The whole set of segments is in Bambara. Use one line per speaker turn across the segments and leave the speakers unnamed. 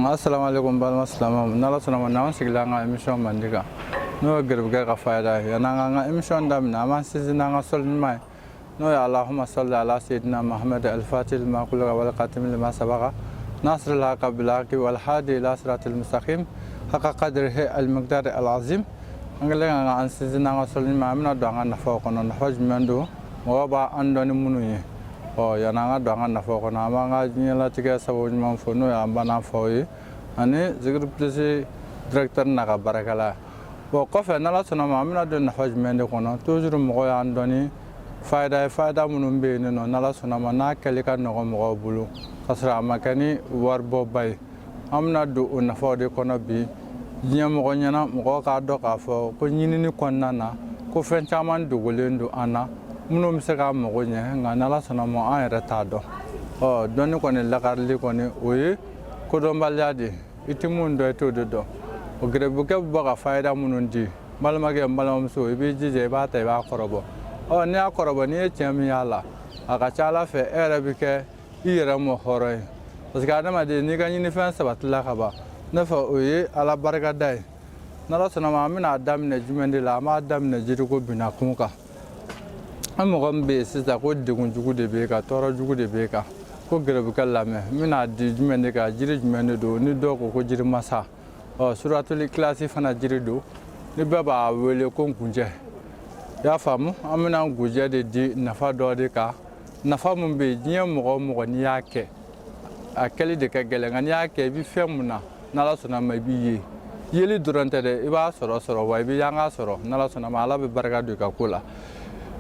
Assalamu alaikum balima silamɛw, n'Ala sɔnna ma, n'an sigila an ka émission mandi kan, n'o ye garibukɛ ka fayida ye. Yan'an k'an ka émission daminɛ, an b'an sinsin n'an ka sɔli ɲuman ye, n'o ye Allahumma salli ala sayyidina Muhammad al-fatih lima ughliqa wal khatim lima sabaqa nasir al-haqa bil haqi wal hadi ila siratil mustaqim haqa qadrihi al-miqdar al-azim. An kɛlen ka an sinsin n'an ka sɔli ɲuman ye, an bɛna don an ka nafaw kɔnɔ. Nafa jumɛn don mɔgɔw b'an dɔn ni minnu ye? Ɔ, yan'an ka don an ka nafaw kɔnɔ, an b'an ka diɲɛlatigɛ sababu ɲuman fɔ, n'o y'an ba n'an faw ye, ani Zikiri Plus directeur n'a ka baarakɛla ye. Bon, kɔfɛ, n'Ala sɔnna ma, an bɛna don nafa jumɛn de kɔnɔ? Toujours mɔgɔw y'an dɔn ni fayida ye, fayida minnu bɛ yen nɔ, n'Ala sɔnna ma, n'a kɛli ka nɔgɔn mɔgɔw bolo ka sɔrɔ a ma kɛ ni waribɔba ye. An bɛna don o nafaw de kɔnɔ bi diɲɛ mɔgɔ ɲɛna, mɔgɔw k'a dɔn k'a fɔ ko ɲinini kɔnɔna na, ko fɛn caman dogolen don an na minnu bɛ se k'an mago ɲɛ, nka n'Ala sɔnna ma, an yɛrɛ t'a dɔn. Ɔ, dɔnni kɔni lakarili kɔni, o ye kodɔnbaliya de ye. I tɛ mun dɔn, i t'o de dɔn. O gɛrɛbukɛ bɛ bɔ ka fayida minnu di, n balimakɛ, n balimamuso, i b'i jija, i b'a ta, i b'a kɔrɔbɔ. Ɔ, n'i y'a kɔrɔbɔ, n'i ye tiɲɛ min y'a la, a ka ca Ala fɛ, e yɛrɛ bɛ kɛ i yɛrɛ mɔ hɔrɔn ye, parce que adamaden, n'i ka ɲinifɛn sabatila ka ban, ne fɛ, o ye Ala barikada ye. N'Ala sɔnna ma, an bɛna a daminɛ jumɛn de la? An b'a daminɛ jiriko binna kun kan. An mɔgɔ min bɛ yen sisan ko degun jugu de b'e kan, tɔɔrɔ jugu de b'e kan, ko gɛrɛbukɛ lamɛn, n bɛna di jumɛn de kan? Jiri jumɛn de don ni dɔw ko ko jirimasa? Ɔ, suratuli kilasi fana jiri don, ni bɛɛ b'a wele ko ngunjɛ. I y'a faamu? An bɛna ngunjɛ de di nafa dɔ de kan. Nafa min bɛ yen, diɲɛ mɔgɔ o mɔgɔ, n'i y'a kɛ, a kɛli de ka gɛlɛn, nka n'i y'a kɛ, i bɛ fɛn mun na, n'Ala sɔnna ma, i b'i ye. Yeli dɔrɔn tɛ dɛ, i b'a sɔrɔ sɔrɔ wa, i bɛ yanga sɔrɔ. N'Ala sɔnna ma, Ala bɛ barika don i ka ko la.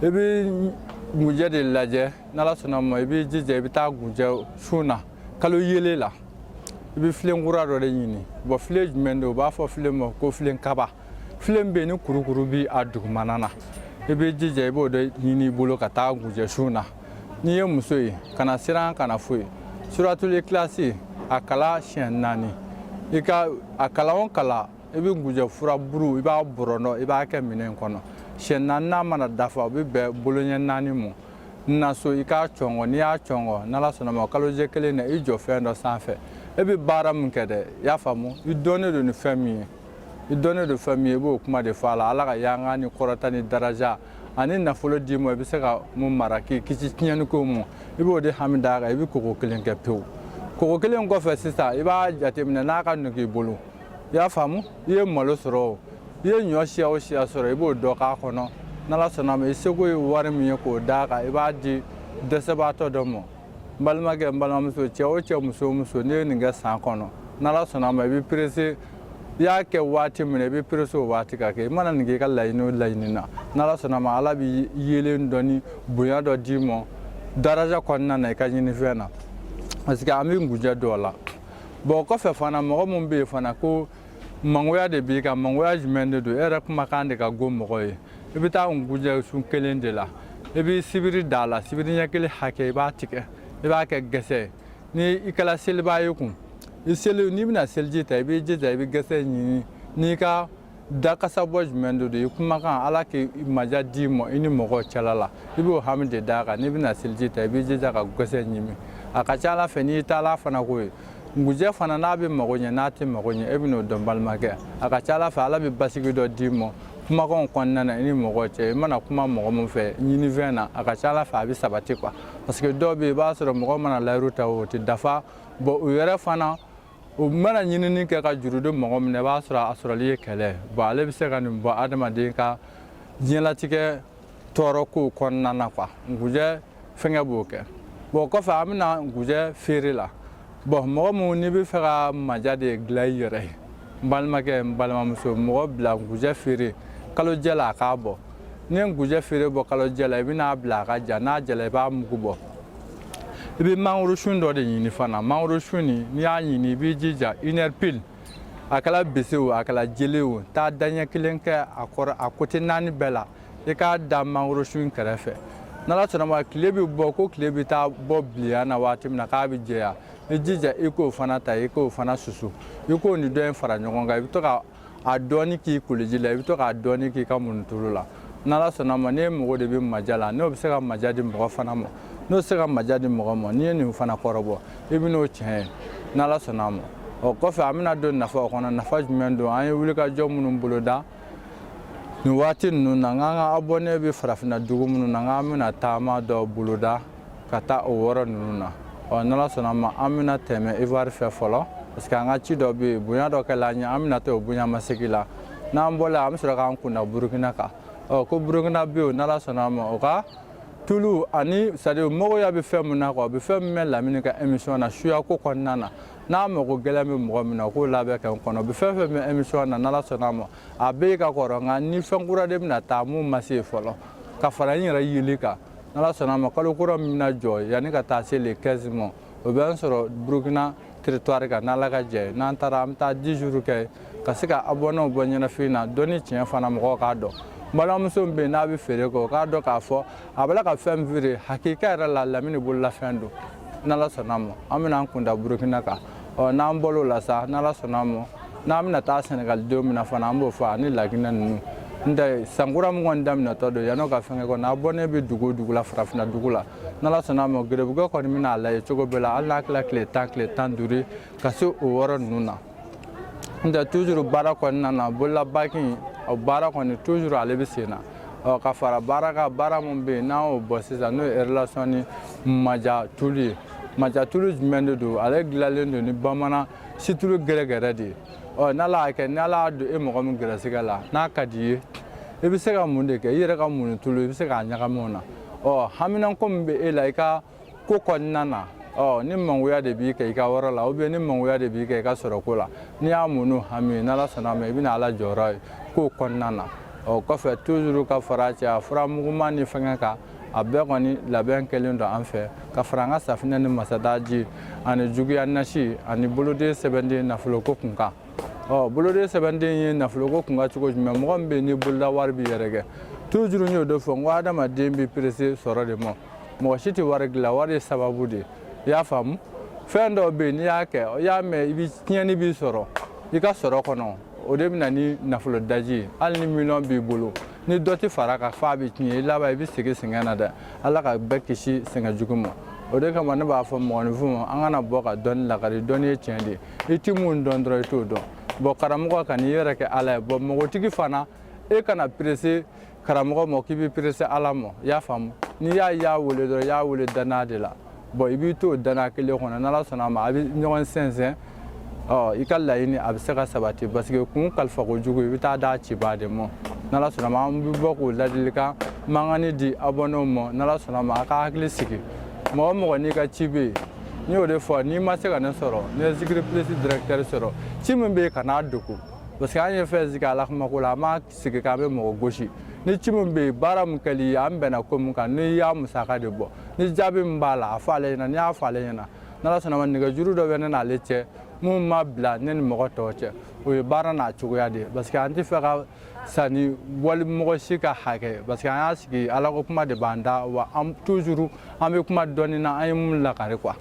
I bɛ ngunjɛ de lajɛ. N'Ala sɔnna ma, i b'i jija, i bɛ taa ngunjɛ sun na, kalo yelen la. I bɛ filen kura dɔ de ɲini. Bɔn, filen jumɛn don? U b'a fɔ filen ma ko filen kaba. Filen bɛ yen ni kurukuru bi a dugumana na. I b'i jija, i b'o de ɲini i bolo ka taa ngunjɛ sun na. N'i ye muso ye, kana siran, kana foyi. Suratuli kilasi, a kala siɲɛ 4, i ka a kala o kala, i bɛ ngunjɛ furaburu, i b'a bɔrɔndɔ, i b'a kɛ minɛn kɔnɔ. Siɲɛ naaninan mana dafa, o bɛ bɛn boloɲɛ 4 ma. Na so, i k'a cɔngɔ. N'i y'a cɔngɔ, n'Ala sɔnna ma, kalojɛ kelen na, i jɔ fɛn dɔ sanfɛ. E bɛ baara min kɛ dɛ, i y'a faamu, i dɔnnen don ni fɛn min ye, i dɔnnen don fɛn min ye, i b'o kuma de fɔ a la. Ala ka yanga ni kɔrɔta ni daraja ani nafolo d'i ma, i bɛ se ka mun mara k'i kisi tiɲɛni ko ma, i b'o de hami d'a kan. I bɛ koko kelen kɛ pewu. Koko kelen kɔfɛ sisan, i b'a jateminɛ n'a ka nɔgɔn i bolo. I y'a faamu? I ye malo sɔrɔ o, i ye ɲɔ siya o siya sɔrɔ, i b'o dɔ k'a kɔnɔ. N'Ala sɔnna ma, i seko ye wari min ye, k'o d'a kan, i b'a di dɛsɛbaatɔ dɔ ma. N balimakɛ, n balimamuso, cɛ o cɛ, muso o muso, n'i ye nin kɛ san kɔnɔ, n'Ala sɔnna ma, i bɛ perese. I y'a kɛ waati min na, i bɛ perese o waati ka kɛ. I mana nin kɛ i ka laɲini o laɲini na, n'Ala sɔnna ma, Ala bɛ yeelen dɔ ni bonya dɔ d'i ma daraja kɔnɔna na i ka ɲinifɛn na, parce que an bɛ ngunjɛ dɔw la. Bon, o kɔfɛ fana, mɔgɔ min bɛ yen fana ko mangoya de b'i kan, mangoya jumɛn de don? E yɛrɛ kumakan de ka go mɔgɔ ye. I bɛ taa ngunjɛ sun kelen de la, i bɛ sibiri da la, sibiri ɲɛ kelen hakɛ, i b'a tigɛ, i b'a kɛ gɛsɛ. Ni i kɛla seliba ye kun, i seli, n'i bɛna seliji ta, i b'i jija, i bɛ gɛsɛ ɲini. N'i ka dakasa bɔ jumɛn de don? I kumakan, Ala k'i maja d'i ma i ni mɔgɔw cɛla la, i b'o hami de d'a kan. N'i bɛna seliji ta, i b'i jija ka gɛsɛ ɲimi. A ka ca Ala fɛ, n'i taala fana ko ye ngujɛ fana, n'a bɛ mago ɲɛ, n'a tɛ mago ɲɛ, e bɛ n'o dɔn. Balimakɛ, a ka ca Ala fɛ, Ala bɛ basigi dɔ d'i ma kumakanw kɔnɔna na i ni mɔgɔw cɛ. I mana kuma mɔgɔ min fɛ ɲinifɛn na, a ka ca Ala fɛ, a bɛ sabati quoi, parce que dɔw bɛ yen, i b'a sɔrɔ mɔgɔ mana layiru ta, o tɛ dafa. Bon, u yɛrɛ fana, u mana ɲinini kɛ ka juru don mɔgɔ min na, i b'a sɔrɔ a sɔrɔli ye kɛlɛ. Bon, ale bɛ se ka nin bɔ adamaden ka diɲɛlatigɛ tɔɔrɔ kow kɔnɔna na quoi. Ngujɛ fɛngɛ b'o kɛ. Bon, o kɔfɛ, an bɛna ngujɛ feere la. Bon, mɔgɔ min n'i bɛ fɛ ka maja de dilan i yɛrɛ ye, n balimakɛ, n balimamuso, mɔgɔ bila ngujɛ feere kalojɛ la, a k'a bɔ. N'i ye ngujɛ feere bɔ kalojɛ la, i bɛna bila a ka ja. N'a jala, i b'a mugu bɔ. I bɛ mangoro sun dɔ de ɲini fana. Mangoro sun nin, n'i y'a ɲini, i b'i jija une heure pile, a kɛla bese o, a kɛla jele o, taa daɲɛ kelen kɛ a kɔrɔ, a côté 4 bɛɛ la, i k'a da mangoro sun kɛrɛfɛ. N'Ala sɔnna ma, tile bɛ bɔ ko tile bɛ taa bɔ bilenya na waati min na, k'a bɛ jɛya, i jija, i k'o fana ta, i k'o fana susu, i k'o ni dɔ in fara ɲɔgɔn kan. I bɛ to ka a dɔɔni k'i koliji la, i bɛ to k'a dɔɔni k'i ka munitulu la. N'Ala sɔnna ma, n'e mago de bɛ maja la, n'o bɛ se ka maja di mɔgɔ fana ma, n'o se ka maja di mɔgɔ ma, n'i ye nin fana kɔrɔbɔ, i bɛ n'o tiɲɛ ye, n'Ala sɔnna ma. O kɔfɛ, an bɛna don nafaw kɔnɔ. Nafa jumɛn don? An ye wulikajɔ minnu boloda nin waati ninnu na, n'an ka abonné bɛ farafinna dugu minnu na, n'an bɛna taama dɔ boloda ka taa o yɔrɔ ninnu na. Ɔ, n'Ala sɔnna ma, an bɛna tɛmɛ Ivoire fɛ fɔlɔ, parce que an ka ci dɔ bɛ yen, bonya dɔ kɛla an ye, an bɛna taa o bonyamasegin la. N'an bɔla, an bɛ sɔrɔ k'an kunda Burukina kan. Ɔ, ko Burukina bɛ yen, n'Ala sɔnna ma, o ka tulu ani, c'est à dire, mɔgɔya bɛ fɛn min na quoi, u bɛ fɛn min mɛn Lamini ka émission na suya ko kɔnɔna na, n'a mago gɛlɛn bɛ mɔgɔ min na, k'o labɛn kɛ n kɔnɔ. U bɛ fɛn fɛn mɛn émission na, n'Ala sɔnna ma, a bɛ ka kɔrɔ, nka ni fɛn kura de bɛna taa mun ma se yen fɔlɔ, ka fara n yɛrɛ yeli kan. N'Ala sɔnna ma, kalo kura min bɛna jɔ yanni ka taa se le 15 ma, o bɛ n sɔrɔ Burukina territoire kan. N'Ala ka jɛ, n'an taara, an bɛ taa 10 jours kɛ ka se ka abonnéw bɔ ɲɛnafin na dɔnni tiɲɛ fana, mɔgɔw k'a dɔn. N balimamuso min bɛ yen n'a bɛ feere kɛ, o k'a dɔn k'a fɔ a bɛ ka fɛn min feere, hakika yɛrɛ la, Lamini bololafɛn don. N'Ala sɔnna ma, an bɛna an kunda Burukina kan. Ɔ, n'an bɔr'o la sa, n'Ala sɔnna ma, n'an bɛna taa Sɛnɛgali don min na fana, an b'o fɔ, ani Laginɛ ninnu. N tɛ sankura min kɔni daminɛtɔ don, yan'o ka fɛnkɛ kɔni, abonné bɛ dugu o dugu la, farafinna dugu la, n'Ala sɔnna ma, gɛrɛbukɛ kɔni bɛna a lajɛ cogo bɛɛ la, hali n'a kɛra tile 10, tile 15, ka se o yɔrɔ ninnu na. N tɛ toujours baara kɔnɔna na, bololabaki o baara kɔni, toujours ale bɛ sen na. Ɔ, ka fara baara kan, baara min bɛ yen n'an y'o bɔ sisan, n'o ye relation ni maja tulu ye. Maja tulu jumɛn de don? Ale dilanlen don ni bamanan situlu gɛrɛgɛrɛ de ye. Ɔ, n'Ala y'a kɛ, ni Ala y'a don e mɔgɔ min gɛrɛsɛgɛ la, n'a ka di i ye, i bɛ se ka mun de kɛ? I yɛrɛ ka mun tulu, i bɛ se k'a ɲagami o na. Ɔ, haminanko min bɛ e la i ka ko kɔnɔna na, ɔ, ni mangoya de b'i kɛ i ka yɔrɔ la, ou bien ni mangoya de b'i kɛ i ka sɔrɔko la, n'i y'a mun n'o hami ye, n'Ala sɔnna ma, i bɛna Ala jɔyɔrɔ ye kow kɔnɔna na. Ɔ, kɔfɛ, toujours ka fara cɛ fura muguman ni fɛngɛ kan, a bɛɛ kɔni labɛn kɛlen don an fɛ, ka fara an ka safinɛ ni masadaji ani juguya nasi ani boloden sɛbɛnden nafoloko kun kan. Ɔ, boloden sɛbɛnden ye nafoloko kun kan cogo jumɛn? Mɔgɔ min bɛ yen ni boloda wari b'i yɛrɛ kɛ, toujours n y'o de fɔ, n ko adamaden bɛ pressé sɔrɔ de ma. Mɔgɔ si tɛ wari dilan, wari ye sababu de ye. I y'a faamu? Fɛn dɔw bɛ yen, n'i y'a kɛ, i y'a mɛn, i bɛ tiɲɛni b'i sɔrɔ i ka sɔrɔ kɔnɔ, o de bɛ na ni nafolo daji ye. Hali ni miliyɔn b'i bolo, ni dɔ tɛ fara kan f'a bɛ tiɲɛ, i laban i bɛ segin sɛgɛn na dɛ. Ala ka bɛɛ kisi sɛgɛn jugu ma. O de kama ne b'a fɔ mɔgɔninfin ma, an kana bɔ ka dɔnni lakari. Dɔnni ye tiɲɛ de ye. I ti mun dɔn dɔrɔn, i t'o dɔn. Bɔn, karamɔgɔ, ka n'i yɛrɛ kɛ Ala ye. Bɔn, mɔgɔtigi fana, e kana pressé karamɔgɔ ma k'i bɛ pressé Ala ma. I y'a faamu? N'i y'a y'a wele dɔrɔn, i y'a wele danaya de la. Bɔn, i b'i to o danaya kelen kɔnɔ, n'Ala sɔnna a ma, a bɛ ɲɔgɔn sɛnsɛn. Ɔ, i ka laɲini a bɛ se ka sabati, parce que kun kalifa kojugu, i bɛ taa d'a cibaa de ma. N'Ala sɔnna ma, an bɛ bɔ k'o ladilikan mankanni di abonnéw ma. N'Ala sɔnna ma, a ka hakili sigi. Mɔgɔ o mɔgɔ n'i ka ci bɛ yen, n y'o de fɔ, n'i ma se ka ne sɔrɔ, n'i ye Zikiri Plus directeur sɔrɔ, ci min bɛ yen, kan'a dogo, parce que an ye fɛn sigi Ala kumako la, an m'a sigi k'an bɛ mɔgɔ gosi. Ni ci min bɛ yen, baara min kɛli ye, an bɛnna ko min kan, n'i y'a musaka de bɔ, ni jaabi min b'a la, a fɔ ale ɲɛna. N'i y'a fɔ ale ɲɛna, n'Ala sɔnna ma, nɛgɛjuru dɔ bɛ ne n'ale cɛ mun ma bila ne ni mɔgɔ tɔw cɛ, o ye baara n'a cogoya de ye, parce que an tɛ fɛ ka sanni wali mɔgɔ si ka hakɛ, parce que an y'a sigi Ala ko kuma de b'an da wa. An toujours an bɛ kuma dɔɔni na, an ye mun lakari quoi,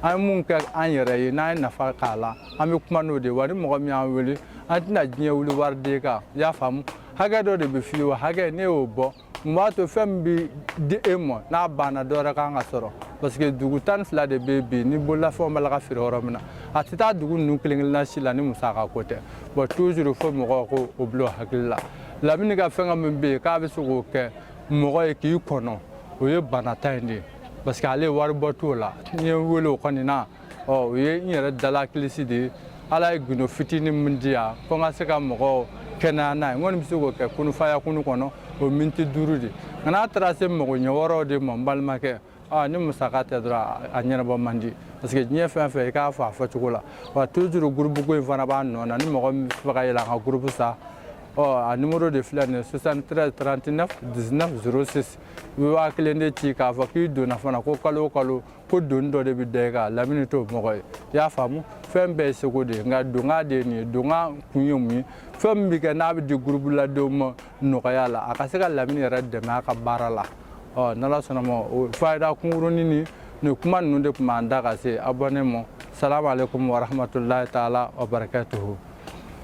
an ye mun kɛ an yɛrɛ ye, n'an ye nafa k'a la, an bɛ kuma n'o de ye wa. Ni mɔgɔ min y'an wele, an tɛna diɲɛ wuli wari d'e kan. I y'a faamu? Hakɛ dɔ de bɛ f'i ye, o hakɛ ne y'o bɔ. Mun b'a to fɛn min bɛ di e ma, n'a banna, dɔ wɛrɛ kan ka sɔrɔ? Parce que dugu 12 de bɛ yen bi, ni bololafɛnw bɛ la ka feere yɔrɔ min na, a tɛ taa dugu ninnu kelen kelenna si la ni musaka ko tɛ. Bon, toujours fo mɔgɔw ko o bila o hakili la. Lamini ka fɛngɛ min bɛ yen k'a bɛ se k'o kɛ mɔgɔ ye k'i kɔnɔ, o ye banata in de ye, parce que ale wari bɔ t'o la. N ye n wele o kɔni na, ɔ, o ye n yɛrɛ dala kilisi de ye. Ala ye gundo fitinin min di yan ko n ka se ka mɔgɔw kɛnɛya n'a ye, n kɔni bɛ se k'o kɛ kunufaya kunu kɔnɔ, o miniti 5 de. Nka n'a taara se mɔgɔ ɲɛ wɛrɛw de ma, n balimakɛ, ni musaka tɛ dɔrɔn, a ɲɛnabɔ man di, parce que diɲɛ fɛn fɛn, i k'a fɔ a fɔcogo la wa. Toujours groupe ko in fana b'a nɔ na. Ni mɔgɔ min bɛ fɛ ka yɛlɛ an ka groupe sa, ɔ, a numéro de filɛ nin ye: 73 39 19 06. I bɛ 1000 de ci k'a fɔ k'i donna fana, ko kalo o kalo ko doni dɔ de bɛ da i kan. Lamini t'o mɔgɔ ye. I y'a faamu? Fɛn bɛɛ ye seko de ye, nka donka de ye nin ye. Donka kun ye mun ye? Fɛn min bɛ kɛ n'a bɛ di groupe ladenw ma nɔgɔya la, a ka se ka Lamini yɛrɛ dɛmɛ a ka baara la. Ɔ, n'Ala sɔnna ma, o fayida kunkurunin ni nin kuma ninnu de tun b'an da ka se abonné ma. Salamu aleykum wa rahmatulahi taala wa barakatuhu.